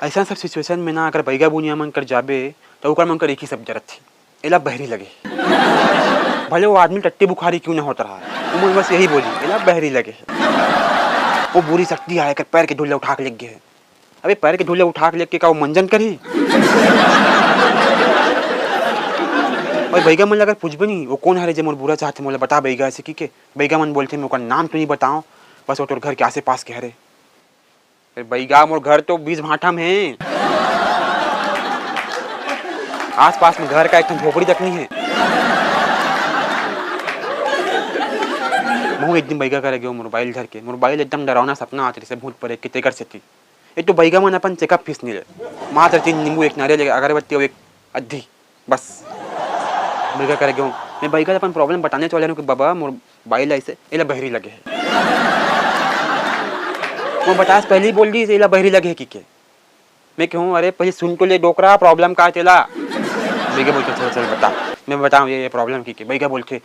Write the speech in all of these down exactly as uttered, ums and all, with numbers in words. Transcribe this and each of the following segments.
अइसन सब situation में ना, अगर बइगा बुनिया मन कर जाबे, त ओकर मन कर एक ही शब्द रथे, "एला बहरी लगे।" भले वो आदमी टट्टी बुखारी क्यों ना होत रहा, वो मन बस यही बोली, "एला बहरी लगे।" वो बुरी शक्ति आय, एकर पैर के धूल ला उठा के लेग गे हे। अबे, पैर के धूल ला उठा के लेग गे का वो मंजन करही? अउ बइगा मन ला अगर पूछबे नहीं, "वो कोन हरे जे मोर बुरा चाहथे, मोला बता बइगा," अइसे कहिके, बइगा मन बोलथे, "मैं ओकर नाम तो नहीं बताओं, बस वो तोर घर के आसे पास के हरे।" अरे बइगा, मोर घर तो बीस भाठा में हे। आसपास में घर का एक ठन झोपड़ी तक नहीं हे। महूं एक दिन बइगा करा गेंव mobile धर के। Mobile एकदम डरावना सपना आत रहिसे भूत परेत के, तेकर सेती। एक तो बइगा मन अपन checkup fees नहीं ले। मात्र तीन नींबू, एक नारियल, एक अगरबत्ती अउ एक अद्धी। बस। बइगा करा गेंव। मैं बइगा ला अपन problem बताने वाले हूं कि बाबा, मोर बाई ला अइसे, एला बहरी लगे हे। वो बतास पहले ही बोल दी, एला बहरी लगे हे कहिके। मैं कहूं, "अरे, पहले सुन तो ले डोकरा, problem का हे तेला?" बइगा बोलथे, "चल, चल, बता।" मैं बताऊं, "ये, ये problem कहिके।" बइगा बोलथे,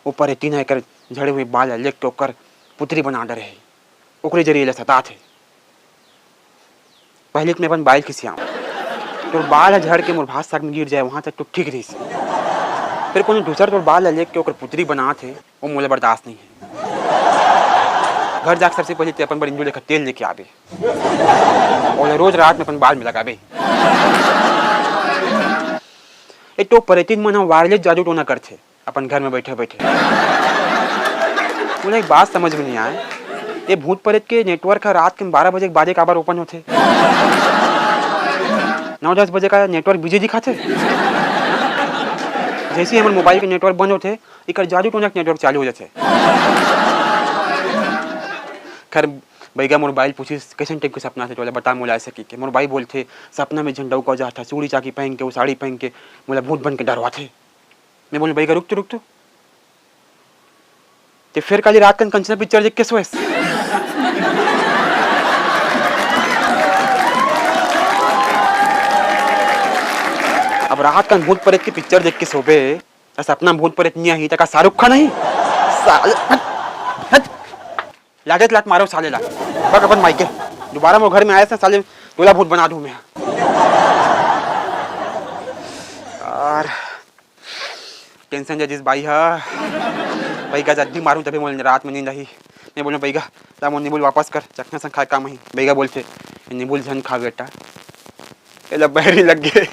"ऊपर ये तीन एकड़ झड़े हुए बाल हे, लेग के ओकर पुतरी बना डरे हे, ओकरे जरिए एला सतात हे।" पहले तो मैं अपन बाई ल खिसियावं। तोर बाल ह झड़ के मोर भात साग में गिर जाए, वहां तक तो ठीक रहिस। फेर कोनो दूसर तोर बाल ल लेग के ओकर पुतरी बनात हे, वो मोला बर्दाश्त नहीं हे। घर जाके सबसे पहले ते अपन बर इंजू लेखा तेल लेके आबे। ओला रोज रात में अपन बाल में लगाबे। ए तो परेतिन मन ह wireless जादू टोना करथे। अपन घर में बइठे-बइठे। मोला एक बात समझ में नहीं आय, ये भूत परेत के network ह रात के बारह बजे के बादे काबर open होथे? नौ दस बजे का network busy दिखाथे। जैसे ही हमर mobile के network बंद होथे, एकर जादू टोना के network चालू हो जाथे। खैर, बइगा मोर बाई ल पूछिस, "कइसन type के सपना आथे तोला, बता मोला," अइसे कहिके। मोर बाई बोलथे, "सपना में झंडा उका जात हे, चूड़ी चाकी पहन के, वो साड़ी पहन के, मोला भूत बन के डरवाथे।" मैं बोलेंव, "बइगा, रुक तो, रुक तो। ते फेर काली रात कन कंचना picture देख के सोएस?" अब रात कन भूत परेत के picture देख के सोबे, त सपना में भूत परेत नहीं आही, त का शाहरुख खान आही? साले, हट, हट। लाते लात मारो साले ला। बक अपन मायके। दोबारा मोर घर में आएस ना साले, तोला भूत बना दूं मैं। यार, tension जतिस बाई हा। बाई का जद्दी मारूं तभे मोला रात में नींद आही। मैं बोलेंव, "बइगा, ला मोर नींबू ल वापस कर, चखना संग खाए काम आही।" बइगा बोलथे, "नींबू ल झन खा बेटा, एला बहरी लग गे।"